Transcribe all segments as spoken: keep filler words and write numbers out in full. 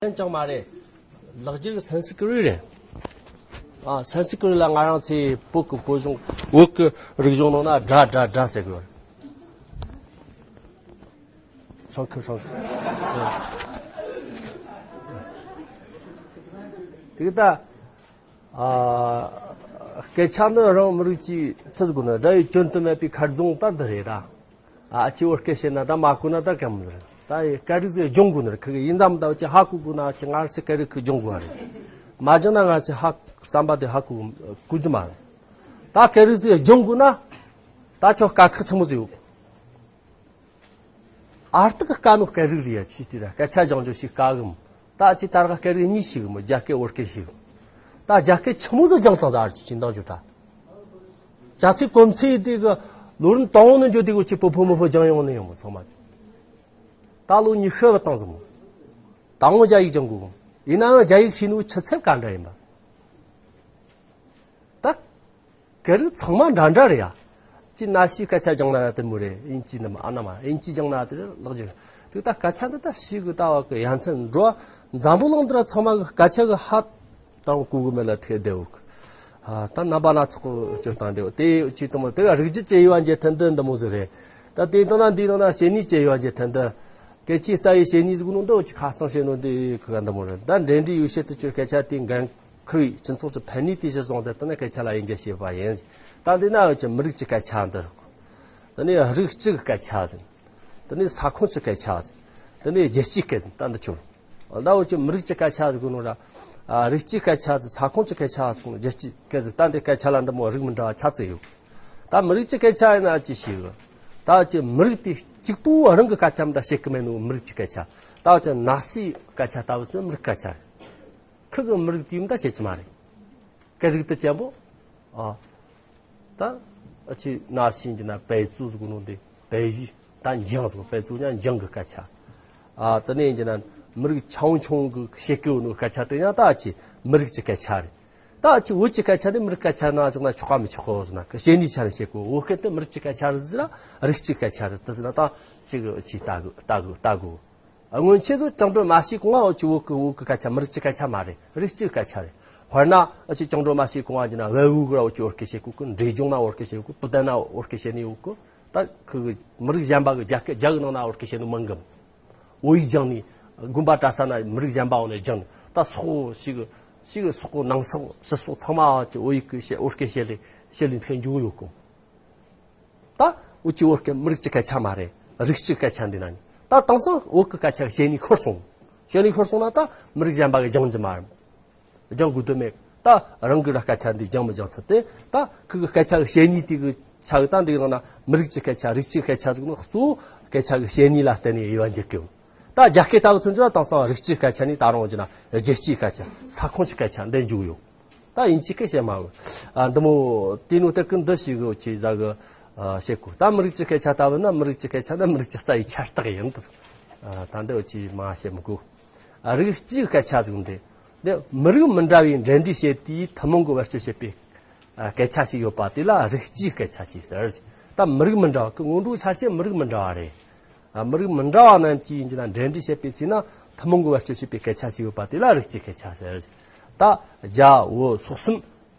ཡང་ཅང་མ་རེད། ལག་འཁྱེར་གྱི་སན་སི་ཀྲི་རེད། ཨ། སན་སི་ཀྲི་ལ་ང་རང་ཚོའི་བོད་ཀྱི་བོད་གཞུང་བོད་ཀྱི་རིག་གཞུང་ནང་ན་སྒྲ་སྒྲ་སྒྲ་ཟེར་གི་ཡོད་རེད། ཧྲང་ཁི་ཧྲང་ཁི། དེ་གི་ད། ཨ། སྐད་ཆ་ནི་རང་མི་རིགས་ཀྱི་ཆི་ཟིག་ནི་དགྲ་ཡི་སྐྱོན་དུ་མེད་པའི་མཁར་རྫོང་ད་འདི་རེད་ད། ཨ། ཅི་བོར་སྐད་བཤད་ན་ད་མ་གོ་ན་ད་གམ་རེད། ད་ཡི་སྐད་རིགས་ཟིག་སྦྱོང་དགོས་ནི་རེད། ཁི་གི་ཡིན་ཙམ་ད་ཅི་ཧ་གོ་དགོས་ན་ཅི་ང་རང་ཚོ་སྐད་རིགས་ཁི་སྦྱོང་དགོས་རེད། མ་སྦྱངས་ན་ང་ཚོ་ཧ་བསམ་པ་དེ་ཧ་གོ་གོ་རྒྱུ་མ་རེད། ད་སྐད་རིགས་ཟིག་སྦྱོང་དགོས་ན་ད་ཁྱོད་དཀའ་ཁག་ཆེན་མོ་ཟིག་ཡོད། ཨར་ཏི་གི་དཀའ་ནོ་སྐད་རིགས་རེད་ཡ། ཆི་དེ་ར་སྐད་ཆ་སྦྱང་རྒྱུ་ཞིག་དཀའ་གི་མོ། ད་ཅི་ད་ར་སྐད་རིགས་གཉིས་ཤིག་མོ། རྒྱ་སྐད་བོད་སྐད་ཤིག་ད་རྒྱ་སྐད་ཆི་མོ་ཟིག་སྦྱང་ཙང་ད་ཨར་ཅི་ཅི་འདང་རྒྱུ་ད། རྒྱ་ཚིག་གོམས་ཚིག་དེ་གི་ལོ་རིམ་དང་བོ་ནས་འཇོག་དེ་གི་ཅི་པོ་ཕོ་མོ་ཕོ་སྦྱང་ཡོང་ནི་ཡོང་མོ་ཚང་མ། ད་ལོ་ཉི་ཤུ་གི་བཏང་ཟིན་མོ། དང་བོ་རྒྱ་ཡིག་སྦྱང་དགོས་གི་མོ། ཡིན་ནའང་རྒྱ་ཡིག་ཤེས་ནོ་ཆུ་ཚད་ག་འདྲ་ཡིན་པ། ད། སྐད་རིགས་ཚང་མ་འདྲ་འདྲ་རེད་ཡ། ཅི་ན་ཤི་སྐད་ཆ་སྦྱང་ན་ཡ་དེ་མོ་རེད། ཨིན་ཅི་ནི་མ་ཨ་ན་མ་ཨིན་ཅི་སྦྱང་ན་དེ་རེད་ལག་འཇུ། དེ་ད་སྐད་ཆ་འདི་ད་ཤི་གི་ལྟ་བ་གི་ཡ་མཚན་འགྲོ། འཛམ་བུ་གླིང་འདི་ར་ཚང་མ་གི་སྐད་ཆ་གི་ཧ་དང་གོ་གི་མེད་ལ་ཐེ་བདེ་བོ་གི། ཨ། ད་རྣམ་པ་སྣ་ཚོགས་གི་སྤྱོད་སྟངས་འདི་བོ་དེ་ཅི་དུ་མོ་དེ་ག་རིགས་རྒྱུད་ཀྱི་དབྱེ་བ་འབྱེད་ཐེན་འདི་འདི་མོ་ཟིག་རེད། ད་དེ་དང་ན་འདི་དང་ན་བྱེད་ནུས་ཀྱི་དབྱེ་བ་འབྱེད་ཐེན་འདི། སྐད་ཆའི་རྩ་བའི་བྱེད་ནུས་ཟིག་ནོ་འདི་ཅི་ཁ་ཚང་བྱེད་ནོ་འདི་གི་ག་འདི་མོ་རེད། ད་འབྲེལ་འདྲིས་ཡོ་བྱད་དུ་གྱུར་སྐད་ཆ་དེ་འགན་ཁུར་བའི་སྤྱི་ཚོགས་ཀྱི་ཕན་ནུས་དེ་གཞིར་བཟུང་སྟེ་ད་ནི་སྐད་ཆ་ལ་དབྱེ་འབྱེད་བྱེད་པ་ཡིན། ད་འདི་ན་ཡོད་ཀྱི་མི་རིགས་ཀྱི་སྐད་ཆ་འདི་རེད། ད་ནི་རིགས་གཅིག་གི་སྐད་ཆ་ཟིན། ད་ནི་ས་ཁོངས་ཀྱི་སྐད་ཆ་ཟིན། ད་ནི་རྒྱལ་སྤྱིའི་སྐད་ཟིན། ད་འདི་ཆོ། ད་འོ་ཀྱི་མི་རིགས་ཀྱི་སྐད་ཆ་ཟིན་གོ་ནོ་ར། ཨ། རིགས་གཅིག་སྐད་ཆ་ཟིན། ས་ཁོངས་ཀྱི་སྐད་ཆ་ཟིན། རྒྱལ་སྤྱིའི་སྐད་ཟིན། ད་འདི་སྐད་ཆ་ལ་འདི་མོ་རིགས་མི་འདྲ་བ་ཆ་ཙིག་ཡོད། ད་མི་རིགས་ཀྱི་སྐད་ཆ་ཡིན་ན་ཅི་ཞིག་ད་ཀྱི་མི་རིགས་དེ་གཅིག་པུ་རང་གི་སྐད་ཆ་མི་ད་བཤད་གི་མེད་ནོ་མི་རིགས་ཀྱི་སྐད་ཆ། ད་ཀྱི་ན་ཤི་སྐད་ཆ་ལྟ་བུ་ཚོ་མི་རིགས་སྐད་ཆ་རེད། ཁི་གི་མི་རིགས་དེ་མི་ད་བཤད་ཀྱི་མ་རེད། སྐད་རིགས་དེ་ཅན་པོ། ཨ། ད་ཨ་ཅི་ན་ཤི་འདི་ན་པའེ་ཙུ་ཟེར་གོ་ནོ་འདི་པའེ་ཡི་ད་འཇང་ཟེར་གོ། པའེ་ཙུ་ཡང་འཇང་གི་སྐད་ཆ། ཨ། དེ་ནས་འདི་ན་མི་རིགས་ཆུང་ཆུང་གི་བཤད་གི་ཡོད་ནོ་སྐད་ཆ་དེ་ཡང་ད་ཨ་ཅི་མི་རིགས་ཀྱི་སྐད་ཆ་རེད། ད་ཨ་ཅི་བོད་ཀྱི་སྐད་ཆ་དེ་མི་རིགས་སྐད་ཆ་ན་ཟེར་ན་ཆོག་ག་མི་ཆོག་གོ་ཟེར་ན་གི་བཤད་ནུས་ཆ་ནས་བཤད་གོ། བོད་སྐད་དེ་མི་རིགས་ཀྱི་སྐད་ཆ་རེད་ཟེར་ན་རིགས་གཅིག་སྐད་ཆ་རེད། དེ་ཟེར་ན་ད་ཅི་གི་ཅི་ལྟ་གི་ལྟ་གི་ལྟ་གི། སྔོན་ཆད་དུ་བཅིངས་འགྲོལ་མ་བྱས་གོང་ང་འུ་ཅི་བོད་ཀྱི་བོད་ཀྱི་སྐད་ཆ་མི་རིགས་ཀྱི་སྐད་ཆ་མ་རེད། རིགས་གཅིག་སྐད་ཆ་རེད། དཔེར་ན་འུ་ཅི་བཅིངས་འགྲོལ་མ་བྱས་གོང་ང་འདི་ན་ཝེ་ཝུ་གི་ར་འུ་ཅི་བོད་སྐད་བཤད་གོ་གི། འབྲས་ལྗོངས་ན་བོད་སྐད་བཤད་གོ་གི། བུ་ཏན་ན་བོད་སྐད་བཤད་ནི་ཡོད་གི། ད་ཁི་གི་མི་རིགས་གཞན་པ་གི་རྒྱ་སྐད་རྒྱ་གི་ནང་ན་བོད་སྐད་བཤད་ནི་མང་གི། བོད་ཡིག་སྦྱངས་ནི་དགོན་པ་གྲྭ་ས་ན་མི་རིགས་གཞན་པ་འོ་ནས་སྦྱངས་ནི་ད་སོག་ཞིག་ཞིག་སོག་ནང་སོག་ཕྱི་སོག་ཚང་མ་འུ་ཅི་བོད་ཡིག་གི་བཤད་བོད་སྐད་བཤད་ལེ་བཤད་ལེ་འཐེན་འཇུག་ཡོད་གི། ད་འུ་ཅི་བོད་སྐད་མི་རིགས་ཀྱི་སྐད་ཆ་མ་རེད། རིགས་གཅིག་སྐད་ཆ་འདི་ན་ནི་ད་དེང་སང་བོད་ཀྱི་སྐད་ཆ་བཤད་ནུས་ཤོར་སོང་། བཤད་ནུས་ཤོར་སོང་ན་ད་མི་རིགས་གཞན་པ་གི་སྦྱང་རྒྱུ་མ་རེད། སྦྱང་དགོས་དོན་མེད། ད་རང་གི་ར་སྐད་ཆ་འདི་སྦྱང་མི་སྦྱང་ཚུལ་དེ་ད་ཁི་གི་སྐད་ཆ་གི་བཤད་ནུས་དེ་གི་ཆ་གི་ད་འདི་གི་ནང་ན་མི་རིགས་ཀྱི་སྐད་ཆ་རིགས་གཅིག་སྐད་ཆ་ཟིག་ནི་གཙོ་བོ་སྐད་ཆ་གི་བཤད་ནུས་ལ་བརྟེན་ནས་དབྱེ་བ་འབྱེད་ཀྱི་ཡོད། ད་རྒྱ་སྐད་ལྟ་བུ་ཚོ་འདི་ལ་དེང་སང་རིགས་གཅིག་སྐད་ཆ་ནི་ད་རུང་འོ་ཅི་ན་རྒྱལ་སྤྱིའི་སྐད་ཆ་ས་ཁོངས་ཀྱི་སྐད་ཆ་འདི་འཇུག་ཡོད། ད་དབྱིན་ཇིའི་སྐད་བཤད་མ་གི། ཨ། འདི་མོ་དེ་ནོ་དེ་ཀུན་འདི་ཞིག་གི་ཅི་ཟ་གི། ཨ། བཤད་གོ། ད་མི་རིགས་ཀྱི་སྐད་ཆ་ལྟ་བུ་ན་མི་རིགས་ཀྱི་སྐད་ཆ་ནི་མི་རིགས་ཀྱི་རྩ་བའི་ཁྱད་རྟགས་ཡིན་ད། ཨ། ད་འདི་འུ་ཅི་མ་བཤད་མི་དགོས། ཨ། རིགས་གཅིག་སྐད་ཆ་ཟིག་འདི། འདི་མི་རིགས་མི་འདྲ་བའི་འབྲེལ་འདྲིས་བྱེད་དུས་ཐུན་མོང་གི་བེད་སྤྱོད་བྱེད་པའི། ཨ། སྐད་ཆ་ཞིག་ཡོད་པ་དེ་ལ་རིགས་གཅིག་སྐད་ཆ་ཞེས་ཟེར། ད་མི་རིགས་མི་འདྲ་བ་གི་སྔོན་འགྲོའི་ཆ་རྐྱེན་མི་རིགས་མི་འདྲ་བ་རེད། ཨ། མི་རིགས་མི་འདྲ་བ་རྣམས་ཀྱིས་ཡིན་གྱི་ན་འབྲེལ་འདྲིས་བྱེད་པའི་ཚེ་ན་ཐུན་མོང་གི་བེད་སྤྱོད་བྱེད་པའི་སྐད་ཆ་ཞིག་ཡོད་པ་དེ་ལ་རིགས་གཅིག་སྐད་ཆ་ཟེར། ད་རྒྱ་བོད་སོག་གསུམ་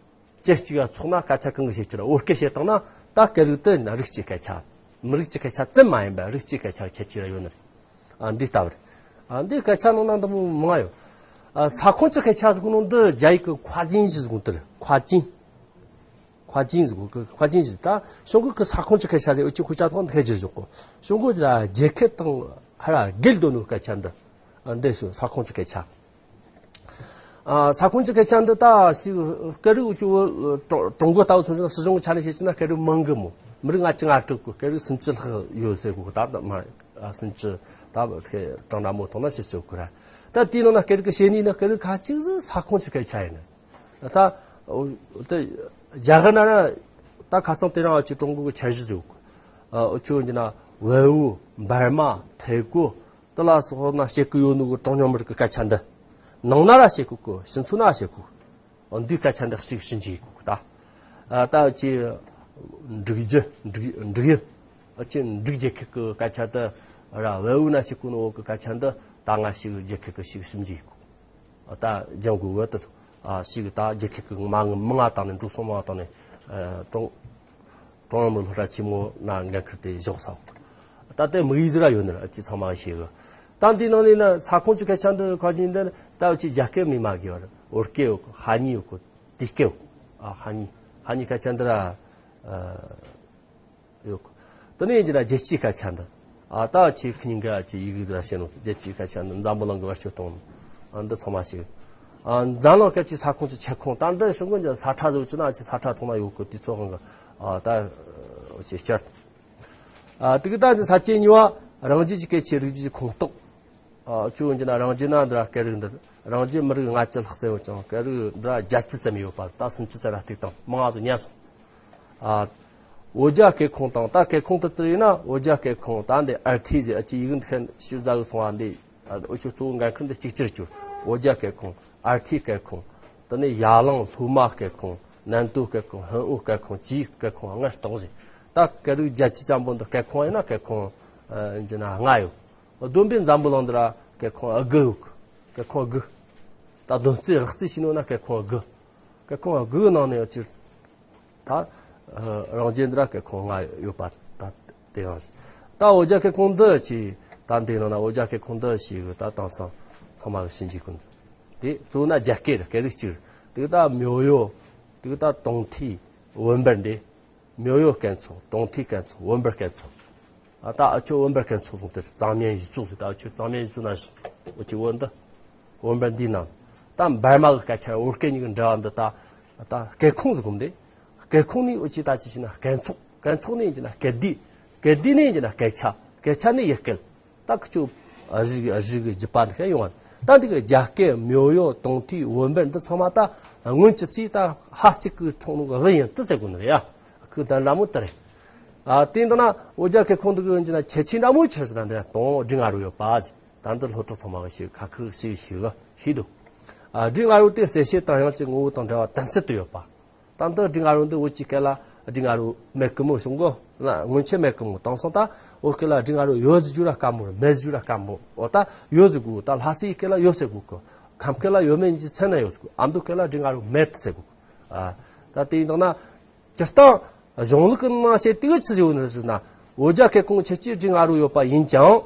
ཅི་གཅིག་ལ་ཚོགས་ན་སྐད་ཆ་གང་གི་བཤད་ཀྱི་ར་བོད་སྐད་བཤད་བཏང་ན་ད་སྐད་རིགས་དེ་ན་རིགས་གཅིག་སྐད་ཆ། མི་རིགས་གཅིག་སྐད་ཆ་ཙམ་མ་ཡིན་པར་རིགས་གཅིག་སྐད་ཆ་ཁྱད་ཆོས་ར་ཡོད་ནི་རེད། ཨ། འདི་ལྟ་བུ་རེད། ཨ། འདི་སྐད་ཆ་ནང་ན་འདི་མོ་མང་ཡོད། ཨ། ས་ཁོངས་ཀྱི་སྐད་ཆ་ཟེར་གོ་ནོ་འདི་རྒྱ་ཡིག་གི་夸金ཞེས་ཟེར་གོ་དེ་རེད།夸金། 夸金ཟེར་གོ་གི། 夸金ཟེར་ད་གཞུང་གི་གི་ས་ཁོངས་ཀྱི་སྐད་ཆ་ཟེར་འུ་ཅི་ཁུ་ཅག་ཐོག་འདི་སྐད་ཆ་ཟེར་གོ། གཞུང་གི་རྒྱལ་ཁབ་དང་ཧ་ར་སྒེར་དོན་ནོ་སྐད་ཆ་འདི། ཨ། འདི་ཞུ་ས་ཁོངས་ཀྱི་སྐད་ཆ། ཨ། ས་ཁོངས་ཀྱི་སྐད་ཆ་འདི་ད་ཞིག་སྐད་རིགས་འུ་ཅི་བོད་ཀྲུང་ཀྲུང་གོ་ལྟ་བུ་ཚོ་ཚོ་སྲིད་གཞུང་གི་ཆ་ནས་བཤད་ཀྱི་ན་སྐད་རིགས་མང་གི་མོ། མི་རིགས་ལྔ་བཅུ་ང་དྲུག་གི་སྐད་རིགས་སུམ་ཅུ་ལྷག་ཡོད་ཟེར་གོ་གི། ད་ད་མ་སུམ་ཅུ་ད་བོད་སྐད་གྲངས་འདྲ་མོ་ཐོག་ན་བཤད་ཆོག་གི་ར། ད་དེའི་ནང་ན་སྐད་རིགས་ག་ཅིག་ཟིག་ས་ཁོངས་ཀྱི་སྐད་ཆ་ཡིན། ད་ད་རྒྱ་གར་ན་ར་ད་ཁ་སང་དེ་རིང་ཨ་ཅི་ཀྲུང་གོ་གི་འཆར་གཞི་ཟིག་ཡོད་གི། ཨ། འུ་ཅི་འདི་ན་ཝེ་ཝུ་འབར་མ་ཐའེ་གོ་དེ་ལ་སོགས་ན་བཤད་གི་ཡོད་ནོ་གི་གྲངས་ཉུང་མི་རིགས་གི་སྐད་ཆ་འདི། ནང་ན་ར་བཤད་གོ་གི། ཕྱི་ཚུལ་ན་བཤད་གོ་གི། འདིའི་སྐད་ཆ་འདི་གཅིག་ཞིབ་འཇུག་གི་ད། ཨ། ད་ཅི་འབྲུག་རྒྱུ་འབྲུག་འབྲུག་ཡུལ། ཨ། ཅི་འབྲུག་རྒྱལ་ཁབ་ཀྱི་སྐད་ཆ་དེ་ར་ཝེ་ཝུ་ན་ཞིག་གོ་ནོ་གི་སྐད་ཆ་འདི་ ད་ང་ཞིག་རྒྱལ་ཁབ་ཀྱི་ཞིག་ཞིབ་འཇུག་ཡིག་ད་ལྗང་གུ་བོད་དུ་ཞིག་ད་རྒྱལ་ཁབ་ཀྱི་མ་དངུལ་མི་ང་བཏང་ནས་འགྲོ་སོང་མ་བཏང་ནས་ཀྲུང་ཀྲུང་དབྱང་མི་སློབ་གྲྭ་ཆེན་མོ་ན་འགན་ཁུར་དེ་བཞག་སོང་། ད་ལྟའི་དམིགས་ཡུལ་ར་ཡོད་ནི་ར་ཅི་ཚང་མ་ཤེས་གི། ད་འདི་ནང་ནས་ན་ས་ཁོངས་ཀྱི་སྐད་ཆ་འདི་ཁ་ཅིག་འདི་ད་ཅི་རྒྱ་སྐད་མི་མ་གི་བར་བོད་སྐད་ཡོད་གི། ཧ་ཉི་ཡོད་གི། དེ་སྐད་ཡོད་གི། ཨ་ཧ་ཉི་ཧ་ཉི་སྐད་ཆ་འདི་ར་ཨ་ཡོད་གི། དེ་ནས་ཡིན་གྱི་ན་རྒྱལ་སྤྱིའི་སྐད་ཆ་འདི་ཨ་ད་ཆེ་ཁི་ཉིན་ག་ཅི་ཡི་གེ་ཟེར་བཤད་ནོ། རྒྱལ་སྤྱིའི་སྐད་ཆ་འདི་འཛམ་བུ་གླིང་གི་བར་སྤྱོད་གཏོང་ནོ། ཨ་འདི་ཚང་མ་ཤེས་གི། ཨ་འཛམ་གླིང་སྐད་ཆའི་ས་ཁོངས་ཀྱི་ཁྱབ་ཁོངས་ད་འདི་ཤོད་གི། ས་ཁྲ་ཟེར་གྱི་ན་ཅི་ས་ཁྲ་ཐོག་ན་ཡོད་གི། དུས་ཚོད་གང་གི་ཨ་ད་ཅི་བསྐྱར། ཨ་དེ་གི་ད་ནི་ས་བཅད་གཉིས་པ་རང་རྒྱལ་གྱི་སྐད་ཆའི་རིགས་རྒྱུད་ཀྱི་ཁོངས་གཏོགས། ཨ་ཆུ་འོན་གྱི་ན་རང་རྒྱལ་ན་འདི་ར་སྐད་རིགས་འདི་རང་རྒྱལ་མི་རིགས་ལྔ་བཅུ་ལྷག་ཙམ་ཡོད་ཀྱང་སྐད་རིགས་འདི་ར་བརྒྱད་ཅུ་ཙམ་ཡོད་པ་ད་སུམ་ཅུ་ཙམ་ར་གཏུགས་དང་མང་ང་ཚོ་ཉམས་སོང་། ཨ་བོད་རྒྱ་སྐད་ཁོངས་དང་ད་སྐད་ཁོངས་དེ་ལྟར་ཡིན་ན་བོད་རྒྱ་སྐད་ཁོངས་ད་འདི་ཨར་ཐི་ཟེར་ཨ་ཅི་ཡི་གེ་འདི་ཁན་ཤུ་ཟ་གི་སོང་བ་འདི་ཨ་འུ་ཆོ་གཙོ་བོ་འགན་ཁུར་འདི་གཅིག་གྱུར་གྱུར། བོད་རྒྱ་སྐད་ཁོངས། ཨར་ཐི་སྐད་ཁོངས། དེ་ནས་ཡ་གླིང་སློབ་མ་སྐད་ཁོངས། གནམ་སྟོད་སྐད་ཁོངས། ཧན་ཨོ་སྐད་ཁོངས། ཅི་སྐད་ཁོངས་ལྔ་གཏོགས་ཟིན། ད་སྐད་རིགས་བརྒྱད་ཅུ་ཙམ་པོ་འདི་སྐད་ཁོངས་ཡིན་ན་སྐད་ཁོངས་ཨ་ཡིན་གྱི་ན་ལྔ་ཡོད། བསྡོམས་པས་འཛམ་བུ་གླིང་འདི་ར་སྐད་ཁོངས་དགུ་ཡོད་གི། སྐད་ཁོངས་དགུ། ད་བསྡོམས་རྩིས་རགས་རྩིས་བྱས་ནོ་ན་སྐད་ཁོངས་དགུ། སྐད་ཁོངས་དགུ་ནང་ནས་ཅི་ད་རང་རྒྱལ་འདི་ར་སྐད་ཁོངས་ལྔ་ཡོད་པ་ད་དེ་ཡང་ཞིག་ད་བོད་རྒྱ་སྐད་ཁོངས་འདི་ཅི་ད་འདི་ནང་ན་བོད་རྒྱ་སྐད་ཁོངས་འདི་ཞིག་གི་ད་དེང་སང་ཚང་མ་གི་ཞིབ་འཇུག་གི་འདུག་དེ་གཙོ་བོ་ན་རྒྱ་སྐད་རེད། སྐད་རིགས་གཅིག་རེད། དེ་ད་མྱོ་ཡོ། དེ་ད་ཏུང་ཐི་བོན་པར་འདི། མྱོ་ཡོ་སྐད་ཚོགས། ཏུང་ཐི་སྐད་ཚོགས། བོན་པར་སྐད་ཚོགས། ཨ་ད་ཨ་ཆོ་བོན་པར་སྐད་ཚོགས་སོང་དེ་གཙང་སྨན་ཡུལ་ཚོགས་ཟེར། ད་ཨ་ཆོ་གཙང་སྨན་ཡུལ་ཚོགས་ན་ཞིག་འུ་ཆོ་བོད་འདི་བོན་པར་འདི་ནང་ད་འབར་མ་གི་སྐད་ཆ་བོད་སྐད་གཉིས་ཀྱི་འབྲེལ་བ་འདི་ད་ད་སྐད་ཁོངས་ཟེར་གོ་འདི། སྐད་ཁོངས་ནི་འུ་ཆོ་ད་ཅི་ཞིག་ན་སྐད་ཚོགས། སྐད་ཚོགས་ནི་ཡིན་གྱི་ན་སྐད་སྡེ། སྐད་སྡེ་ནི་ཡིན་གྱི་ན་སྐད་ཆ། སྐད་ཆ་ནི་ཡུལ་སྐད། ད་ཁུ་ཆོ་ཨ་རིག་ཨ་རིག་གི་རྒྱུད་པ་འདི་ཁ་ཡོང་བ། ད་འདི་གི་རྒྱ་སྐད་མྱོ་ཡོ་ཏུང་ཐི་བོན་པར་འདི་ཚང་མ་ད་སྔོན་གྱི་ཚེ་ད་ཧ་གཅིག་གི་ཁྲོང་ནུ་གི་བུ་ཡིན་དུ་ཟེར་གོ་ནི་རེད་ཡ། ཁུ་ད་འདྲ་མོ་དེ་རེད། ཨ་དེ་འདི་ན་བོད་རྒྱ་སྐད་ཁོངས་འདི་གི་ཡིན་གྱི་ན་ཁྱད་ཆོས་འདྲ་མོ་ཆེ་ཟེར་ན་འདི་དང་སྒྲིག་ང་རུ་ཡོད་པ་ཟེར། ད་འདི་སློབ་གྲོགས་ཚང་མ་གི་ཤེས་ཁ་ཁུ་ཤེས་ཤེས་གི་ཤེས་འདུག་ཨ་སྒྲིག་ང་རུ་དེ་གསལ་བྱེད་དང་དབྱངས་ཀྱི་ངོ་བོ་དང་འབྲེལ་བ་དམ་ཟབ་ཏུ་ཡོད་པ། ད་ལྟ་སྒྲིག་ང་རུ་འདི་བོད་ཀྱི་སྐད་ལ་སྒྲིག་ང་རུ་མེད་གི་མོ་གསུང་གོ་ན་སྔོན་ཆད་མེད་གི་མོ། དེང་སང་ད་བོད་སྐད་ལ་སྒྲིག་ང་རུ་ཡོད་ཟེར་རྒྱུ་ར་དཀའ་མོ་རེད། མེད་ཟེར་རྒྱུ་ར་དཀའ་མོ། འོ་ད་ཡོད་ཟེར་དགོས། ད་ལྷ་སའི་སྐད་ལ་ཡོད་ཟེར་དགོས་གི། ཁམས་སྐད་ལ་ཡོད་མེད་གྱི་མཚན་ན་ཡོད་ཟེར་དགོས། ཨ་མདོ་སྐད་ལ་སྒྲིག་ང་རུ་མེད་ཟེར་དགོས། ཨ་ད་དེ་ཡིན་དང་ན་སྤྱིར་བཏང་གཞུང་ལུགས་ཀྱི་ནང་བཤད་དེ་གི་ཆི་ཟེར་ཡོད་ནི་ཟེར་ན། བོད་རྒྱ་སྐད་ཁོངས་ཁྱད་ཆོས་སྒྲིག་ང་རུ་ཡོད་པ་ཡིན་ཀྱང་།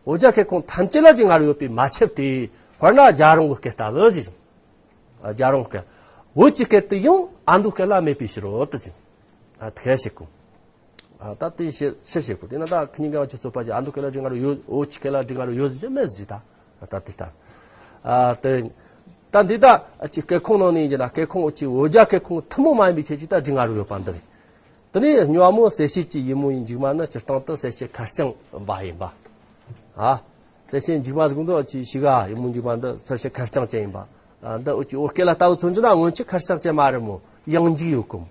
བོད་རྒྱ་སྐད་ཁོངས་ཐམས་ཅད་ལ་སྒྲིག་ང་རུ་ཡོད་པས་མ་ཁྱབ་སྟེ། དཔེར་ན་རྒྱལ་རོང་གི་སྐད་ལྟ་བུ་ཟེར། ཨ་རྒྱལ་རོང་སྐད། བོད་ཀྱི་སྐད་དུ་ཡང་ཨ་མདོ་སྐད་ལ་མེད་པའི་ཕྱིར་རོ་དུ་ཟེར། ཨ་དེ་ཤེས་དགོས། ཨ་ད་དེ་ཤེས་ཤེས་ཤེས་དགོས། དེ་ན་ད་ཁི་ཉིན་གང་ཅི་རྩོད་པ་ཅི་ཨ་མདོ་སྐད་ལ་སྒྲིག་ང་རུ་ཡོད། བོད་ཀྱི་སྐད་ལ་སྒྲིག་ང་རུ་ཡོད་ཟེར་གྱི་མེད་ཟེར་ད། ད་དེ་ལྟ། ཨ་དེ་ད་འདི་ད་ཅི་སྐད་ཁོངས་ནང་ནས་ཡིན་གྱི་ན་སྐད་ཁོངས་ཅི་བོད་རྒྱ་སྐད་ཁོངས་ཐུན་མོང་མ་ཡིན་པའི་ཁྱད་ཆོས་ད་སྒྲིག་ང་རུ་ཡོད་པ་འདི་རེད། དེ་ནས་སྨྱོ་མོ་གསལ་བྱེད་ཀྱི་ཡི་མུའི་མཇུག་མ་ནི་སྤྱིར་བཏང་དུ་གསལ་བྱེད་ཁ་རྐྱང་འབའ་ཡིན་པ། ཨ། གསལ་བྱེད་མཇུག་མ་ཟེར་གོ་འདུག་ཅི་ཞིག་ག་ཡི་མུའི་མཇུག་མ་འདི་གསལ་བྱེད་ཁ་རྐྱང་ཅན་ཡིན་པ། ཨ་འདི་འུ་ཅི་བོད་སྐད་ལ་ལྟ་བུ་མཚོན་རྒྱུ་ན་སྔོན་ཆད་ཁ་རྐྱང་ཅན་མ་རེད་མོ། ཡང་འཇིག་ཡོད་གི་མོ།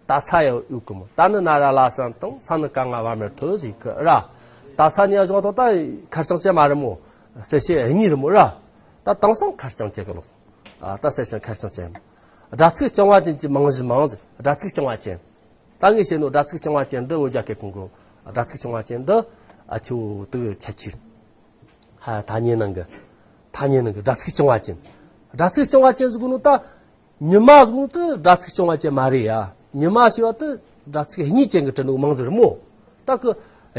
ད་ས་ཡང་ཡོད་གི་མོ། ད་ནི་ན་ར་ལ་སང་དང་ས་ནི་ཀ་ང་བ་མེར་ཐོ་ཟིག་གི་ར། ད་ས་ནི་ཡང་བཞག་ཐོག་ད་ཁ་རྐྱང་ཅན་མ་རེད་མོ། གསལ་བྱེད་གཉིས་རེད་མོ་ར། ད་དེང་སང་ཁ་རྐྱང་ཅན་གི་ལོག་ཨ་ད་གསལ་བྱེད་ཁ་རྐྱང་ཅན། སྒྲ་ཚིག་རྐྱང་བ་ཅན་གྱི་མིང་གཞི་མིང་ཟེར། སྒྲ་ཚིག་རྐྱང་བ་ཅན། ད་ངས་བཤད་ནོ་སྒྲ་ཚིག་རྐྱང་བ་ཅན་འདི་བོད་རྒྱ་སྐད་ཁོངས་གི་སྒྲ་ཚིག་རྐྱང་བ་ཅན་འདི་ཨ་ཆུ་དུ་ཁྱད་ཆོས། ཧ་ཐ་སྙད་ནང་གི་ཐ་སྙད་ནང་གི་སྒྲ་ཚིག་རྐྱང་བ་ཅན། སྒྲ་ཚིག་རྐྱང་བ་ཅན་ཟེར་གོ་ནོ་ད་ཉི་མ་ཟེར་གོ་ནོ་དེ་སྒྲ་ཚིག་རྐྱང་བ་ཅན་མ་རེད་ཡ། ཉི་མ་ཞེས་པ་དེ་སྒྲ་ཚིག་གཉིས་ཅན་གྱི་དྲི་ནོ་མིང་ཟེར་མོ། ད་གི་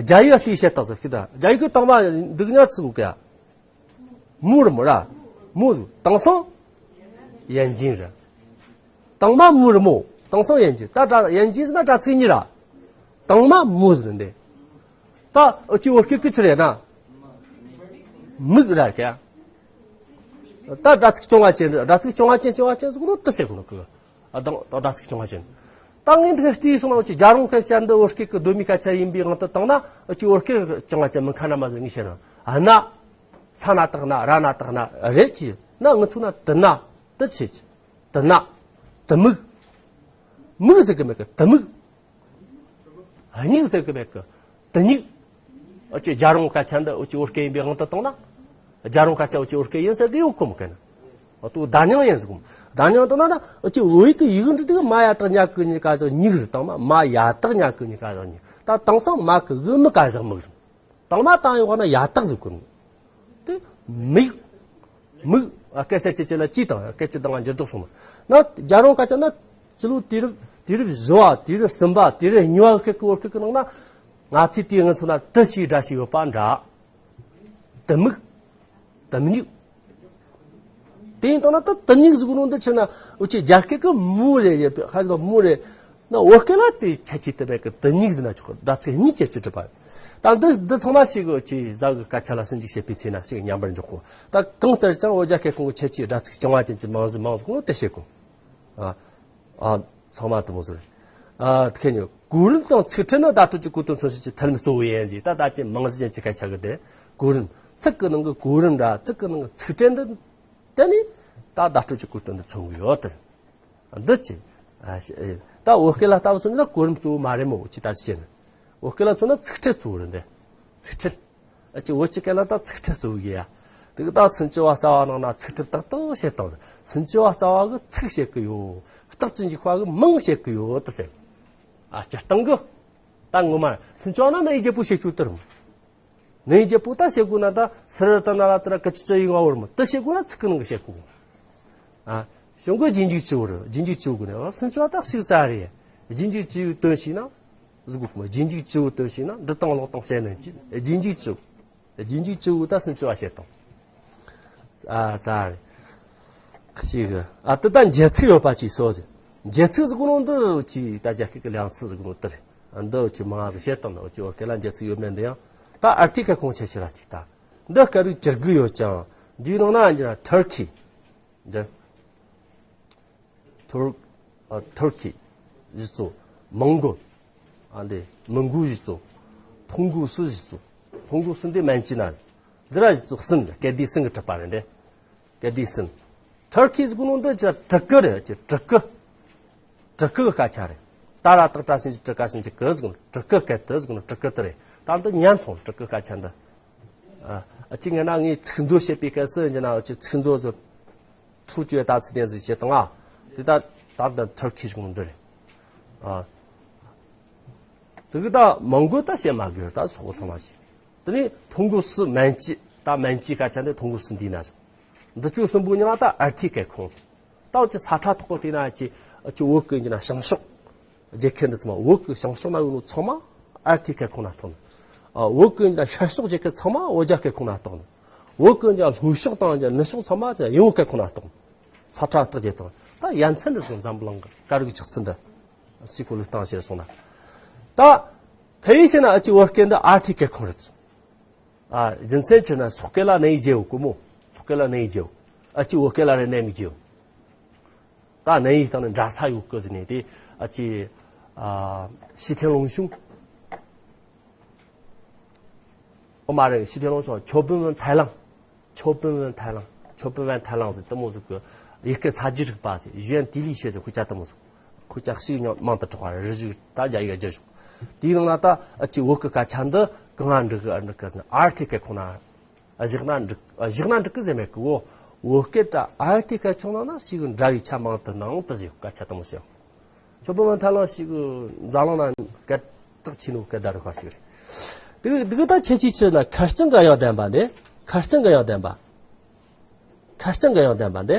རྒྱ་ཡིག་ལྟའི་བཤད་སྟངས་ཟེར་གི་ད་རྒྱ་ཡིག་གི་དང་མ་འདུག་ཉག་ཟེར་གོ་གི་ཡ། མུ་རེད་མོ་ར། མུ་ཟེར། དེང་སང་ཡན་ཅིན་རེད། དང་མ་མུ་རེད་མོ། དེང་སང་ཡན་ཅིན། ད་སྒྲ་ཡན་ཅིན་ཟེར་ན་སྒྲ་ཚིག་གཉིས་ར། དང་མ་མུ་ཟེར་འདི། ད་འུ་ཅི་བོད་སྐད་ཀྱི་ཆི་རེད་ན། མིག་ར་ཀྱ། ད་སྒྲ་ཚིག་རྐྱང་བ་ཅན་རེད། སྒྲ་ཚིག་རྐྱང་བ་ཅན་རྐྱང་བ་ཅན་ཟེར་གོ་ནོ་དེ་བཤད་གོ་ནོ་གི། ཨ་དང་ད་སྒྲ་ཚིག་རྐྱང་བ་ཅན། ད་ངས་འདི་ག་བལྟས་སོང་ན་འུ་ཅི་རྒྱལ་རོང་སྐད་ཆ་འདི་བོད་སྐད་ཀྱི་གདོད་མའི་སྐད་ཆ་ཡིན་པའི་དབང་དུ་བཏང་ན་འུ་ཅི་བོད་སྐད་རྐྱང་བ་ཅན་མིན་ཁ་ན་མ་ཟེར་ངས་བཤད་ན། ཨ་ན། ས་ན་བཏགས་ན་ར་ན་བཏགས་ན་རེད་ཀྱི། ན་ངི་ཚོ་ན་དི་ན་དི་ཆེ་ཀྱི། དི་ན། དི་མིག་མིག་ཟེར་གི་མེད་གི། དི་མིག་སྙིགས་ཟེར་གི་མེད་གི། དི་སྙིགས། འུ་ཅི་རྒྱལ་རོང་སྐད་ཆ་འདི་འུ་ཅི་བོད་སྐད་ཡིན་པའི་དབང་དུ་བཏང་ན། རྒྱལ་རོང་སྐད་ཆ་འུ་ཅི་བོད་སྐད་ཡིན་ཟེར་གི་ཡོད་གོ་མི་གི་ན། འོ་དུ་བརྡ་རྙིང་ཡིན་ཟེར་གོ། བརྡ་རྙིང་བཏང་ན་ན་འུ་ཅི་བོད་ཡིག་གི་ཡིག་འབྲུ་དེ་གི་མ་ཡ་བཏགས་ཉ་གི་ཉི་ག་ཞག་སྙིགས་ཟེར་བཏང་ན་མ་ཡ་བཏགས་ཉ་གི་ཉི་ག་ཞག་སྙིགས། ད་དེང་སང་མ་གི་གི་མི་ག་ཞག་མིག་རེད། དང་མ་བཏང་ཡོད་ན་ཡ་བཏགས་ཟེར་གོ་ནི། དེ་ མིག་མིག་ཨ། སྐད་ཆ་བྱེད་ཆེད་ལ་ཅི་དང་སྐད་ཅི་དང་འགྱུར་ལྡོག་བྱུང་ན། ན་རྒྱལ་རོང་སྐད་ཆ་ན་སྤྱི་ལོ་དུས་རབས་དུས་རབས་བཞི་བ་དུས་རབས་གསུམ་པ་དུས་རབས་གཉིས་པ་སྐད་ཀྱི་བོད་སྐད་ཀྱི་ནང་ན། ང་ཚོས་དེའི་ངན་ཚོ་ན་དུ་ཞེས་སྒྲ་ཞིག་ཡོད་པ་འདྲ། དུ་མིག་དུ་མིག་དེ་ཡིན་དང་ན་ད་དུ་མིག་ཟིག་ནོ་འདི་ཆི་ན་འུ་ཅི་རྒྱ་སྐད་ཀྱི་མུ་རེ་ཡོད་པའི་ཧ་ཟི་མུ་རེ། ན་བོད་སྐད་ལ་དེ་ཁྱད་ཆོས་དེ་མེད་གི། དུ་མིག་ཟེར་ན་ཆོག་གི། ཟླ་ཚེས་གཉིས་ཀྱི་སྤྱི་གྲུབ་པ། ད་འདི་འདི་ཚང་མ་ཞིག་གི་ཅི་ཟ་གི་སྐད་ཆ་ལ་ཞིབ་འཇུག་བྱེད་པའི་ཚེ་ན་ཞིག་ཉམས་པར་འཇོག་གོ། ད་གང་ལྟར་ཀྱང་བོད་རྒྱ་སྐད་ཁོངས་ཀྱི་ཁྱད་ཆོས་སྒྲ་ཚིག་རྐྱང་བ་ཅན་གྱི་མིང་གཞི་མང་ཟིག་ནོ་དེ་བཤད་གོ། ཨ་ཨ་ཚང་མ་དུ་མོ་ཟེར། ཨ་དེ་ཁེ་ཉོ་གོ་རིམ་དང་ཚིག་ཕྲད་ནི་བརྡ་སྤྲོད་ཀྱི་གོ་དོན་མཚོན་བྱེད་ཀྱི་ཐབས་ལམ་གཙོ་བོ་ཡིན་ཟེར། ད་ད་ཅི་མིང་གཞི་ཅན་གྱི་སྐད་ཆ་གི་དེ་གོ་རིམ་ཚིག་གི་ནང་གི་གོ་རིམ་ར་ཚིག་གི་ནང་གི་ཚིག་ཕྲད་འདི་དེ་ནི་ད་བརྡ་སྤྲོད་ཀྱི་གོ་དོན་འདི་མཚོན་གི་ཡོད་དེ། འདི་ཅི། ཨ་ཤ་ཨེ། ད་བོད་སྐད་ལ་ལྟ་བུ་སོང་ན་གོ་རིམ་གཙོ་བོ་མ་རེད་མོ་ཅི་ད་ཅི་བྱས་ན། བོད་སྐད་ལ་མཚོན་ན་ཚིག་ཕྲད་གཙོ་བོ་རེད་འདི། ཚིག་ཕྲད། ཨ་ཅི་བོད་ཀྱི་སྐད་ལ་ད་ཚིག་ཕྲད་གཙོ་བོ་གི་ཡ། དེ་གི་ད་སུམ་ཅུ་པ་རྩ་བ་ནང་ན་ཚིག་ཕྲད་ཏག་ཏག་བཤད་བཏང་། སུམ་ཅུ་པ་རྩ་བ་གི་ཚིག་བཤད་གི་ཡོད། རྟགས་ཅན་གྱི་ཁ་གི་མིང་བཤད་གི་ཡོད་དེ་ཟེར། ཨ་སྤྱིར་བཏང་གི། ད་ངོ་མ་སུམ་ཅུ་པ་ན་ན་ཡི་རྒྱལ་པོ་བཤད་རྒྱུ་དེ་རེད་མོ། ནས་རྒྱལ་པོ་ད་བཤད་དགོས་ན་ད་སི་རི་ད་ན་ར་ཏི་ར་ཀི་ཅི་ཅི་ཡི་ང་བོར་མོ་དེ་བཤད་དགོས་ན་ཚིག་གི་ནང་གི་བཤད་དགོས། ཨ། གཞུང་གི་རྗེས་འཇུག་སྤྱི་བོ་རེད། རྗེས་འཇུག་སྤྱི་བོ་གི་ནས་སུམ་ཅུ་པ་ད་ཞིག་རྩ་རེད། རྗེས་འཇུག་སྤྱི་བོའི་དོན་ཞིག་ན་ཟིག་གོ་མོ། རྗེས་འཇུག་སྤྱི་བོའི་དོན་ཞིག་ན་འབྲི་དང་ཀློག་དང་བཤད་ནས་ཀྱི་རྗེས་འཇུག་སྤྱི་བོ། རྗེས་འཇུག་སྤྱི་བོ་ད་སུམ་ཅུ་པ་བཤད་དང་། ཨ་རྩ་རེད། ཞིག་གི་ཨ་ཏི་ད་འཇལ་ཚིག་ཡོད་པ་ཅིག་སོ་ཟེར། འཇལ་ཚིག་ཟིག་གོ་ནོ་འདི་ཅི་ད་རྒྱ་སྐད་ཀྱི་ལེའུ་ཚིག་ཟིག་གོ་ནོ་དེ་རེད། འདི་ཅི་མང་ཟིག་བཤད་དང་ནོ་ཅི་བོད་སྐད་ལ་འཇལ་ཚིག་ཡོད་མེད་འདི་ཡང་། ད་ཨར་ཐིག་ཁལ་ཁོངས་ཆེ་ཆེ་ར་ཅིག་ད། འདི་སྐད་རིགས་བཅུ་དགུ་ཡོད་ཅིང་འདིའི་ནང་ན་འཇི་ན་ཐུར་ཁི། འདི། ཐུར། ཨ་ཐུར་ཁི། གཞི་གཙོ། མང་གོ། ཨ་འདི་མང་གོ་གཞི་གཙོ། ཐོང་གོ་སུ་གཞི་གཙོ། ཐོང་གོ་སུ་འདི་མན་ཅི་ན། འདི་ར་གཞི་གཙོ་སུན་རེད། སྐད་དེ་སུན་གི་གྲུབ་པ་རེད་འདི། སྐད་དེ་སུན། ཐུར་ཁི་ཟེར་གོ་ནོ་འདི་ཅི་ཊུར་ཀི་རེད། ཅི་ཊུར་ཀི། ཊུར་ཀི་གི་སྐད་ཆ་རེད། ད་ར་ཏག་ཏྲ་སུན་གྱི་ཊུར་ཀ་སུན་གྱི་ཀི་ཟེར་གོ་ནོ་ཊུར་ཀི་སྐད་དེ་ཟེར་གོ་ནོ་ཊུར་ཀི་དེ་རེད། ད་འདི་ཉན་སོང་ཊུར་ཀི་སྐད་ཆ་འདི། ཨ་ཅི་ངས་ན་ངས་ཚིག་མཛོད་བཤད་པའི་སྐབས་སུ་ཡིན་ན་ཅི་ཚིག་མཛོད་ཟེར། ཐུགས་ཀྱི་ད་ཚིག་ལྡན་ཟིག་བྱེད་དང་ཨ། དེ་ད་ད་ད་ཐུར་ཁི་ཞིག་འདི་རེད། ཨ། དེ་གི་ད་མང་གོ་ད་བཤད་མ་དགོས་ད་སོགས་ཚང་མ་བཤད། དེ་ནས་ཐོང་གོ་སུ་མན་ཅི་ད་མན་ཅི་སྐད་ཆ་འདི་ཐོང་གོ་སུ་འདི་ན་ཟིག་འདི་ཚོ་གསུམ་པོ་ཉིད་ད་ཨར་ཐིག་ཁལ་ཁོངས། ད་ཅི་ས་ཁྲ་ཐོག་གི་དེ་ན་ཅི་ཅི་བོད་གི་འདི་ན་བྱང་ཕྱོགས། རྒྱལ་ཁབ་འདི་ཚང་མ་བོད་གི་བྱང་ཕྱོགས་ན་ཡོད་ནོ་ཚང་མ་ཨར་ཐིག་ཁལ་ཁོངས་ན་གཏོགས་ནོ། ཨ་བོད་གི་འདི་ན་ཤར་ཕྱོགས་རྒྱལ་ཁབ་ཚང་མ་བོད་རྒྱ་སྐད་ཁོངས་ན་གཏོགས་ནོ། བོད་གི་འདི་ན་ལྷོ་ཕྱོགས་དང་འདི་ནུབ་ཕྱོགས་ཚང་མ་ཡང་བོད་སྐད་ཁོངས་ན་གཏོགས་ནོ། ས་ཁྲ་རྟགས་བརྒྱད་དང་ད་ཡ་མཚན་འདི་སོང་འཛམ་བུ་གླིང་གི་སྐད་རིགས་ཀྱི་ཆགས་ཚུལ་འདི་སི་ཀོ་ལུ་བཏང་བྱས་སོང་ན། ད་ཕལ་ཡིན་ཞེ་ན་ཨ་ཅི་བོད་སྐད་འདི་ཨར་ཐིག་ཁལ་ཁོངས་རེད། ཨ་རྒྱུ་མཚན་ཆི་ན་སོག་སྐད་ལ་ན་ཡི་རྒྱལ་བོ་གོ་མོ། སོག་སྐད་ལ་ན་ཡི་རྒྱལ་བོ། ཨ་ཅི་བོད་སྐད་ལ་རེ་ན་མི་རྒྱལ་བོ། ད་ན་ཡི་སྟེང་ནས་འདྲ་ས་ཡོད་གི་ཟེར་ནས་དེ་ཨ་ཅི་ཨ་ཞི་ཐེན་ལུང་ཞུང་། ཨོ་མ་རེད། ཞི་ཐེན་ལུང་ཞུང་ཆོ་པུན་ཝན་ཐའི་ལང་། ཆོ་པུན་ཝན་ཐའི་ལང་། ཆོ་པུན་ཝན་ཐའི་ལང་ཟེར་དེ་མོ་ཟིག་གི་ཡི་གེ་ས་རྒྱུ་རིག་པ་ཟེར་ཞུ་ཡན་ཏི་ལི་ཤེ་ཟེར་ཁོ་ཅག་དེ་མོ་ཟིག་ཁོ་ཅག་ཞིག་ཉོ་མང་དུ་གྲགས་པ་རེད། རི་བཞུགས་ད་རྒྱ་ཡིག་རྒྱུ་བཞུགས། དེའི་ནང་ན་ད་ཨ་ཅི་བོད་གི་སྐད་ཆ་འདི་གང་ང་འགྲིག་གི་ཨ་འགྲིག་གི་ཟེར་ན་ཨར་ཐིག་ཁལ་ཁོངས་ན། བཞག་ན་འགྲིག་བཞག་ན་འགྲིག་གི་ཟེར་མེད་གི་བོ། བོད་སྐད་ད་ཨར་ཐིག་ཁལ་ཁོངས་ན་ན་ཞིག་འདྲ་བའི་ཆ་མང་དུ་སྣང་དུ་ཟེར་སྐད་ཆ་དེ་མོ་ཟེར། ཆོ་པུན་ཝན་ཐའི་ལང་ཞིག་འཛམ་གླིང་ན་སྐད་གྲགས་ཆེ་ནོ་སྐད་བརྡ་རིག་པ་ཞིག་རེད། དེ་དེ་གི་ད་ཁྱད་ཆོས་ཆི་ན་ཁེར་རྐྱང་གི་དབྱངས་ལྡན་པ་འདི། ཁེར་རྐྱང་གི་དབྱངས་ལྡན་པ། ཁེར་རྐྱང་གི་དབྱངས་ལྡན་པ་འདི།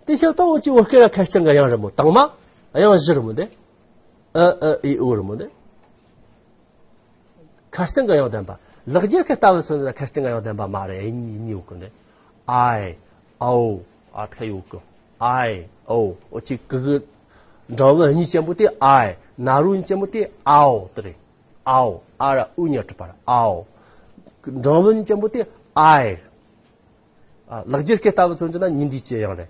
དེ་ཤེས་ད་འུ་ཅི་བོད་སྐད་ལ་ཁེར་རྐྱང་གི་དབྱངས་རེད་མོ། དང་མ་དབྱངས་བཞི་རེད་མོ་འདི། ཨ་ཨི་ཨི་ཨུ་རེད་མོ་འདི། ཁེར་རྐྱང་གི་དབྱངས་ལྡན་པ། ལེགས་སྦྱར་སྐད་ལྟ་བུ་མཚོན་ན་ཁེར་རྐྱང་གི་དབྱངས་ལྡན་པ་མ་རེད། ཨེ་གཉིས་གཉིས་ཡོད་གི་འདི། ཨའི། ཨའོ། ཨ་ཐ་ཡོད་གི། ཨའི། ཨའོ། འུ་ཅི་གི་གི་འགྲེང་བུ་གཉིས་ཅན་པོ་དེ་ཨའི། ན་རོ་གཉིས་ཅན་པོ་དེ་ཨའོ་དེ་རེད། ཨའོ། ཨ་ར་ཨུ་གཉིས་གྲུབ་པ་རེད། ཨའོ། འགྲེང་བུ་གཉིས་ཅན་པོ་དེ་ཨའི། ཨ་ལེགས་སྦྱར་སྐད་ལྟ་བུ་མཚོན་གྱི་ན་ཉིན་དུས་ཀྱི་དབྱངས་རེད།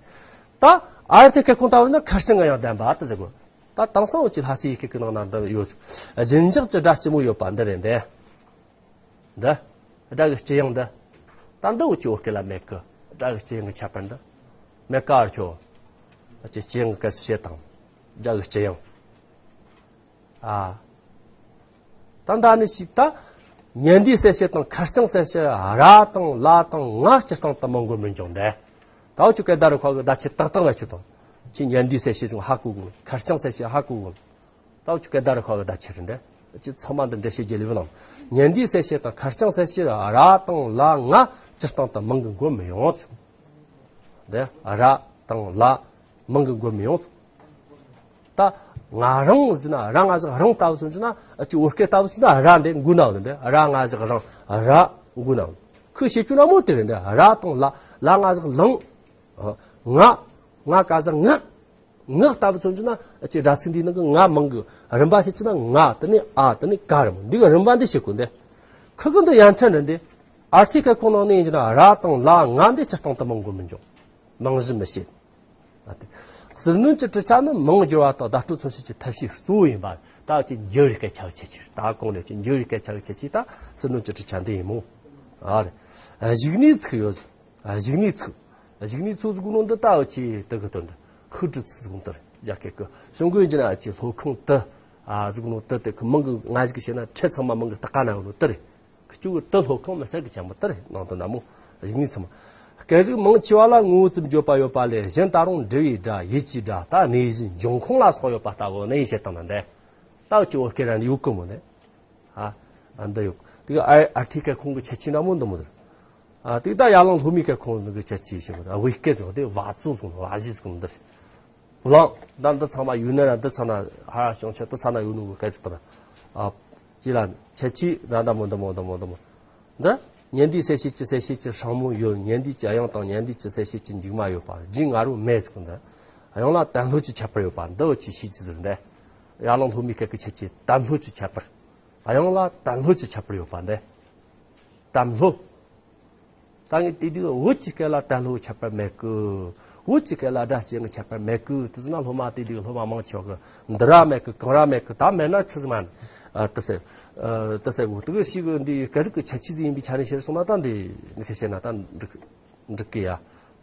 ད་ཨར་ཐིག་ཁལ་ཁོངས་ལྟ་བུ་ན་ཁེར་རྐྱང་གི་དབྱངས་ལྡན་པ་དེ་ཟེར་གོ། ད་དེང་སང་འུ་ཅི་ལྷ་སའི་ཡི་གེ་གི་ནང་ན་འདི་ཡོད། རྒྱུན་འཇགས་ཀྱི་སྒྲ་ལྕི་མོ་ཡོད་པ་འདི་རེད་འདི། འདི། སྒྲ་གི་ལྕི་དབྱངས་འདི། ད་འདི་འུ་ཅི་བོད་སྐད་ལ་མེད་གི། སྒྲ་གི་ལྕི་དབྱངས་ཀྱི་ཁྱད་པར་འདི། མེད་ཀ་ཨར་ཆོ། འུ་ཅི་ལྕི་དབྱངས་གི་སྐད་ཆ་བཤད་དང་། སྒྲ་གི་ལྕི་དབྱངས། ཨ། ད་ད་ནི་ཞིག་ད། ཉན་དུས་གསལ་བྱེད་དང་ཁེར་རྐྱང་གསལ་བྱེད་ར་དང་ལ་དང་ང་སྤྱིར་བཏང་དུ་མང་པོ་མི་འབྱུང་སྟེ། ད་འུ་ཅི་སྐད་བརྡ་རིག་པ་གི་བརྡ་ཆད་ཏག་ཏག་བེད་སྤྱོད་དང་། ཅི་ཉན་དུས་གསལ་བྱེད་ཅུང་ཧ་གོ་གི། ཁེར་རྐྱང་གསལ་བྱེད་ཧ་གོ་གི། ད་འུ་ཅི་སྐད་བརྡ་རིག་པ་གི་བརྡ་ཆད་རེད་འདི། ཅི་ཚང་མ་འདི་འགྲེལ་བཤད་རྒྱག་ལེ་བ་ལང་། ཉན་ཟླའི་གསལ་བྱེད་དང་ཁ་རྐྱང་གསལ་བྱེད་ར་དང་ལ་ང་སྤྱིར་བཏང་དུ་མིང་གི་མགོ་མི་ཡོང་། འདི་ར་དང་ལ་མིང་གི་མགོ་མི་ཡོང་། ད་ང་རང་ཟེར་ན་ར་ང་ཟིག་རང་ལྟ་བུ་ཚོ་ན་ཨ་ཅི་བོད་སྐད་ལྟ་བུ་ཚོ་ན་ར་འདི་མགོ་ན་འདི་ར་ང་ཟིག་རང་ར་མགོ་ན། ཁོས་བཤད་རྒྱུ་ན་མོ་དེ་རེད། འདི་ར་དང་ལ་ལ་ང་ཟིག་ལང་། ང་ང་ག་ཟིག་ངག་ངག་ལྟ་བུ་ཚོ་ན་ཨ་ཅི་སྒྲ་ཚིག་འདི་ནང་གི་ང་མིང་གི་རིམ་པ་བཤད་ཅི་ན་ང་དེ་ནས་ཨ་དེ་ནས་ག་རེད་མོ། འདི་གི་རིམ་པ་འདི་བཤད་དགོས་འདི། ཁི་གི་འདི་ཡ་མཚན་རེད་འདི། ཨར་ཐིག་གལ་ཁོངས་ནང་ནས་ཡིན་གྱི་ན་ར་དང་ལ་ང་འདི་སྤྱིར་བཏང་དུ་མིང་གི་མི་འཇོག་མིང་གཞི་མི་བྱེད། ཨ་དེ། ཟུར་སྣོན་གྱི་གྲུབ་ཆ་ནི་མིང་བསྒྱུར་བ་དང་བརྡ་སྤྲོད་མཚོན་བྱེད་ཀྱི་ཐབས་ཤེས་གཙོ་བོ་ཡིན་པ། ད་ཅི་འགྱུར་བའི་སྐད་ཆ་གི་ཁྱད་ཆོས་ད་གོང་ནས་ཅི་འགྱུར་བའི་སྐད་ཆ་གི་ཁྱད་ཆོས་ད་ཟུར་སྣོན་གྱི་གྲུབ་ཆ་འདི་ཡིན་མོ། ཨ་རེ། གཞུག་ནས་ཚིག་ཡོད། གཞུག་ནས་ཚིག་གཞུག་ནས་ཚིག་ཟིག་ནོ་འདི་ད་ཅི་དེ་གི་དོན་དུ་ཧུ་ཀྲི་ཚིག་ཟིག་ནོ་དེ་རེད། རྒྱ་སྐད་གི་གཞུང་གི་ཡིན་གྱི་ན་ཅི་སློབ་ཁང་དུ་ཨ་ཟིག་ནོ་དེ་དེ་གི་མིང་གི་ང་ཞིག་བྱས་ན་ཁྲེ་ཚང་མ་མིང་གི་ལྟག་ཀ་ན་ཡོད་ནོ་དེ་རེད། ཁྱོད་ཀྱི་དུ་སློབ་ཁང་མི་སེར་གྱི་ཆེན་པོ་ལྟར་ནང་དུ་ན་མོ། གཞུག་ནས་ཚང་མ། སྐད་རིགས་མང་ཆེ་བ་ལ་ངོ་བོ་ཙམ་བརྗོད་པ་ཡོད་པ་ལས་གཞན་ད་རུང་འབྲི་བའི་སྒྲ་ཡིད་ཀྱི་སྒྲ་ད་གནས་གཞི་འབྱུང་ཁུངས་ལ་སོགས་ཡོད་པ་ལྟ་བུ་ནི་བཤད་སྟངས་ན་འདི། ད་ཅི་བོད་སྐད་རང་ཡོད་གི་མོ་ནི། ཨ་ཨ་འདི་ཡོད། དེ་ག་ཨ་ཨར་ཐིག་གལ་ཁོངས་ཀྱི་ཁྱད་ཆོས་འདྲ་མོ་འདི་མོ་ཟེར། ཨ་དེ་ད་ཡར་ལངས་ལྷོ་མའི་གལ་ཁོངས་ཀྱི་ཁྱད་ཆོས་ཞིག་མོ་ཟེར། ཨ་དབུས་སྐད་ཟེར་བ་དེ་བ་ཙུ་ཟེར་བ་ཞི་ཟེར་འདི་རེད། བུ་ལང་། ད་འདི་ཚང་མ་ཡུལ་ནི་ར་འདི་ཚང་ན་ཧ་བྱང་ཆ་དུ་ཚང་ན་ཡོད་ནོ་གི་སྐད་ཆ་དང་། ཨ་ཅི་ལ་ཁྱད་ཆོས་ད་འདི་མོ་འདི་མོ་འདི་མོ་འདི་མོ། འདི་ཉན་ཟླའི་གསལ་བྱེད་ཀྱི་གསལ་བྱེད་ཀྱི་སྲང་མོ་ཡོད། ཉན་ཟླའི་ཀྱི་དབྱངས་དང་ཉན་ཟླའི་ཀྱི་གསལ་བྱེད་ཀྱི་མཇུག་མ་ཡོད་པ་རྗེ་ང་རོ་མེད་ཟེར་གི་འདི། དབྱངས་ལ་དམ་ལྷོད་ཀྱི་ཁྱད་པར་ཡོད་པ་འདི་འུ་ཅི་ཤེས་ཀྱི་ཟེར་འདི། ཡར་ལངས་ལྷོ་མའི་སྐད་ཀྱི་ཁྱད་ཆོས་དམ་ལྷོད་ཀྱི་ཁྱད་པར། དབྱངས་ལ་དམ་ལྷོད་ཀྱི་ཁྱད་པར་ཡོད་པ་འདི། དམ་ལྷོད། ད་ངས་དེ་དུས་བོད་ཀྱི་སྐད་ལ་དམ་ལྷོད་ཁྱད་པར་མེད་གི། བོད་ཀྱི་སྐད་ལ་སྒྲ་གཅན་གྱི་ཁྱད་པར་མེད་གི། དེ་ཟེར་ན་སློབ་མ་དེ་དུས་སློབ་མ་མང་ཆེ་བ་གི་འདི་ར་མེད་གི་གང་ར་མེད་གི། ད་མེད་ན་ཆི་ཟིག་མ་ཨ་དེ་ཟེར། ཨ་དེ་ཟེར་གོ་དེ་གི་ཞིག་གི་འདི་སྐད་རིགས་ཀྱི་ཁྱད་ཆོས་ཟིག་ཡིན་པའི་ཆ་ནས་བཤད་སོང་ན་ད་འདི་འདི་ཁ་བཤད་ན་ད་འགྲིག་འགྲིག་གི་ཡ།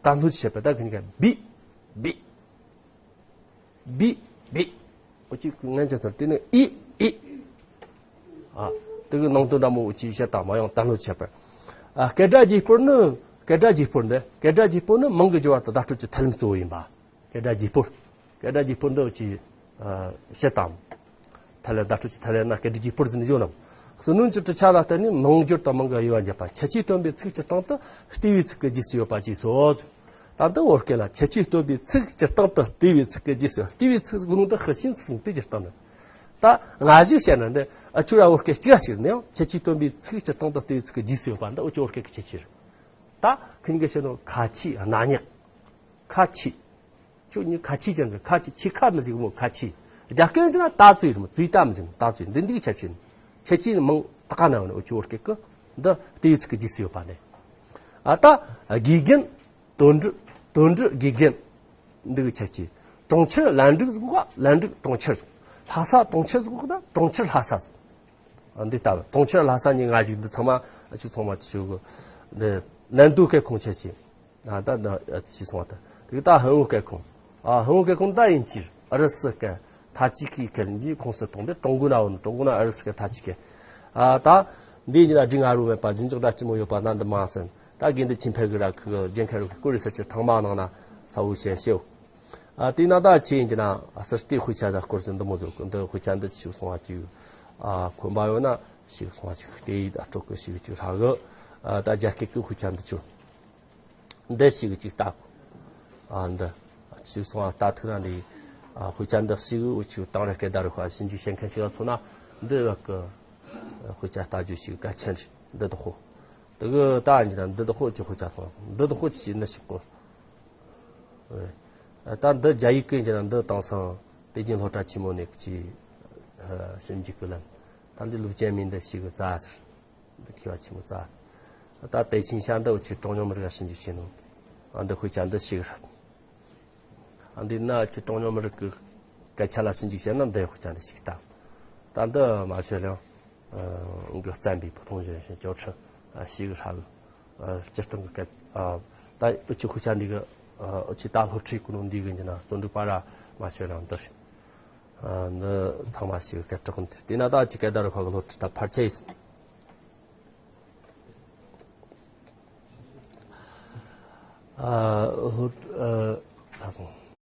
དམ་ལྷོད་ཀྱི་ཁྱད་པར་ད་གི་ནི་ག་བི་བི། བི་བི། འུ་ཅི་ངན་ཅན་ཚོ་དེ་ནི་ཨི་ཨི། ཨ་དེ་གི་ནང་དོན་འདྲ་མོ་འུ་ཅི་བཤད་དང་མ་ཡང་དམ་ལྷོད་ཁྱད་པར། ཨ་སྐད་སྒྲ་བརྗེ་སྤོར་ནི་སྐད་སྒྲ་བརྗེ་སྤོར་འདི་སྐད་སྒྲ་བརྗེ་སྤོར་ནི་མིང་གི་སྦྱོར་བ་དང་བརྡ་སྤྲོད་ཀྱི་ཐབས་ལམ་གཙོ་བོ་ཡིན་པ། སྐད་སྒྲ་བརྗེ་སྤོར། སྐད་སྒྲ་བརྗེ་སྤོར་འདི་འུ་ཅི་ཨ་བཤད་དང་། ཐ་ལན་བརྡ་སྤྲོད་ཀྱི་ཐ་ལན་ན་སྐད་སྒྲ་བརྗེ་སྤོར་ཟེར་ནི་ཡོད་ནམ། ཟུར་སྣོན་གྱི་གྲུབ་ཆ་ལ་བརྟེན་ནས་མིང་སྦྱོར་དང་མིང་གི་དབྱེ་བ་འབྱེད་པ། ཁྱད་ཆོས་སྟོན་པའི་ཚིག་སྤྱིར་བཏང་དུ་ལྟེ་བའི་ཚིག་གི་རྗེས་སུ་ཡོད་པ་བཅས་སོ། ད་འདི་བོད་སྐད་ལ་ཁྱད་ཆོས་སྟོན་པའི་ཚིག་སྤྱིར་བཏང་དུ་ལྟེ་བའི་ཚིག་གི་རྗེས་སུ། ལྟེ་བའི་ཚིག་གི་ནང་དུ་ཧི་ཤིན་ཚིག་དེ་སྤྱིར་བཏང་ནི། ད་ང་ཞིག་བཤད་ན་འདི་ཨ་ཆུ་ར་བོད་སྐད་གཅིག་ར་ཞིག་ནི་ཡང་ཁྱད་ཆོས་སྟོན་པའི་ཚིག་སྤྱིར་བཏང་དུ་ལྟེ་བའི་ཚིག་གི་རྗེས་སུ་ཡོད་པ་འདི་འུ་ཅི་བོད་སྐད་ཀྱི་ཁྱད་ཆོས་རེད། ད་ཁྱེད་གཉིས་ཀྱིས་བཤད་ནོ་ཁ་ཆེ་གནག་ཉག་ཁ་ཆེ། ཁྱོད་གཉིས་ཁ་ཆེ་ཅན་ཟེར། ཁ་ཆེ་ཆེ་ཁ་མི་ཟིག་མོ་ཁ་ཆེ། རྒྱ་སྐད་ཡིན་ན་ད་ཙུའི་རེད་མོ། ཙུའི་ད་མི་ཟིག་ད་ཙུའི་འདི་འདི་གི་ཁྱད་ཆོས་ནི། ཁྱད་ཆོས་ནི་མིང་ད་ག་ན་ཡོད་ནི་འུ་ཅི་བོད་སྐད་ཀྱི་འདི་ལྟེ་བའི་ཚིག་གི་རྗེས་སུ་ཡོད་པ་ནི། ཨ་ད་དགེ་རྒན། དོན་འགྲུབ། དོན་འགྲུབ་དགེ་རྒན། འདི་གི་ཁྱད་ཆོས། གྲོང་ཁྱེར་ལན་ཀྲུའུ་ཟེར་གོ་ག་ལན་ཀྲུའུ་གྲོང་ཁྱེར་ཟེར། ལྷ་ས་གྲོང་ཁྱེར་ཟེར་གོ་ག་ད་གྲོང་ཁྱེར་ལྷ་ས་ཟེར། ཨ་འདི་ལྟ་བུ་གྲོང་ཁྱེར་ལྷ་ས་གཉིས་ང་ཞིག་འདི་ཚང་མ་ཨ་ཆུ་ཚང་མ་ཆུ་གི་འདི་ནན་ཏུའུ་སྐད་ཁོངས་ཁྱད་ཆོས། ཨ་ད་ད་ཨ་ཆི་སོང་བ་ད་དེ་ད་ཧན་ཝུ་སྐད་ཁོངས། ཨ་ཧན་ཝུ་སྐད་ཁོངས་ད་ཡིན་ཕྱིར་ཨ་རི་སི་སྐད་ཐ་ཅི་ཀའི་སྐད་འདིའི་ཁོངས་སུ་གཏོགས་འདི་ཀྲུང་གོ་ན་འོ་ནི་ཀྲུང་གོ་ན་ཨ་རི་སི་སྐད་ཐ་ཅི་སྐད། ཨ་ད་འདི་གཉིས་ལ་འབྲི་ང་རུ་མེད་པ་རྒྱུན་འཇོག་སྒྲ་ལྕི་མོ་ཡོད་པ་ན་འདི་མ་ཟིན། ད་དགེ་འདུན་ཆོས་འཕེལ་གི་ར་ཁུ་རྒྱན་ཁ་རུ་ཁུ་ཀུ་རི་ས་ཆུ་ཐང་མ་ནང་ན་ས་བོ་ཞན་ཤེའོ། ཨ་དེ་ན་ད་ཆེ་ཡིན་གྱི་ན་ཨ་སི་སྟེ་དཔེ་ཆ་ད་སྐོར་ཟིན་འདི་མོ་ཟོ་གི་འདི་དཔེ་ཆ་འདི་ཆུ་སོང་བ་ཅིག་ཨ་ཁོན་པ་ཡོད་ན་ཞིག་སོང་བ་ཅིག་སྟེ་ཡིད་ཨ་སྤྲོ་གི་ཞིག་ཅིག་ཧྲ་གི། ཨ་ད་རྒྱ་སྐད་ཀྱི་དཔེ་ཆ་འདི་ཆུ། འདི་ཞིག་ཅིག་ལྟ་གོ། ཨ་འདི་ཞིག་སོང་བ་ལྟ་ཐུག་ན་འདི་ཨ་དཔེ་ཆ་འདི་ཞིག་འུ་ཆུ་དང་རེ་སྐད་ད་རུ་ཁ་ཞིབ་འཇུག་བྱེད་མཁན་ཞིག་ལ་མཚོན་ན་འདི་བ་གི་དཔེ་ཆ་ལྟ་རྒྱུ་ཞིག་གལ་ཆེན་རེད། འདི་དོ་ཧོ། དེ་གི་ད་ཡིན་གྱི་ན་འདི་དོ་ཧོ་ཅི་དཔེ་ཆ་སོང་འདི་དོ་ཧོ་ཅི་ཞིག་ནི་ཞིག་གོ། ད་འདི་རྒྱ་ཡིག་གི་ཡིན་གྱི་ན་འདི་དེང་སང་པེ་ཅིན་སློབ་གྲྭ་ཆེན་མོ་ནས་ཀྱི་ཞིབ་འཇུག་གི་ལམ། ད་འདི་ལུགས་ཅན་མིན་འདི་ཞིག་གི་རྩ་ཟེར། འདི་མཁས་པ་ཆེན་པོ་རྩ། ད་པེ་ཅིན་ཤར་འདི་འུ་ཆོས་གྲངས་ཉུང་མི་རིགས་ལ་ཞིབ་འཇུག་བྱས་ནོ། ཨ་འདི་དཔེ་ཆ་འདི་ཞིག་རེད། ཨ་འདི་ན་འུ་ཆོས་གྲངས་ཉུང་མི་རིགས་ཀྱི་སྐད་ཆ་ལ་ཞིབ་འཇུག་བྱས་ན་འདི་དཔེ་ཆ་འདི་ཞིག་ལྟ། ད་འདི་མ་ཤོད་ལ་ཡང་གི་བརྩམས་པའི་བུ་ཐུང་གཞོན་ཞིང་ཅོ་ཁྲི་ཞིག་ཧྲ་གི། སྤྱིར་བཏང་གི་སྐད། ད་འུ་ཆོས་དཔེ་ཆ་འདི་གི་འུ་ཆོས་ད་སློབ་ཁྲིད་གི་ནང་འདི་གི་འདི་ན་རྩོམ་སྒྲིག་པ་ར་མ་ཤོད་ལ་ཡང་འདི་རེད། འདི་ཚང་མ་ཞིག་སྐད་གྲགས་འདི་དེ་ན་ད་ཅི་སྐད་བརྡ་རུ་ཁག་གི་སློབ་ཁྲིད་ད་ཕར་ཆེ་ཡིན། ཨ་ལྷོ་ཨ་ད་སོང་།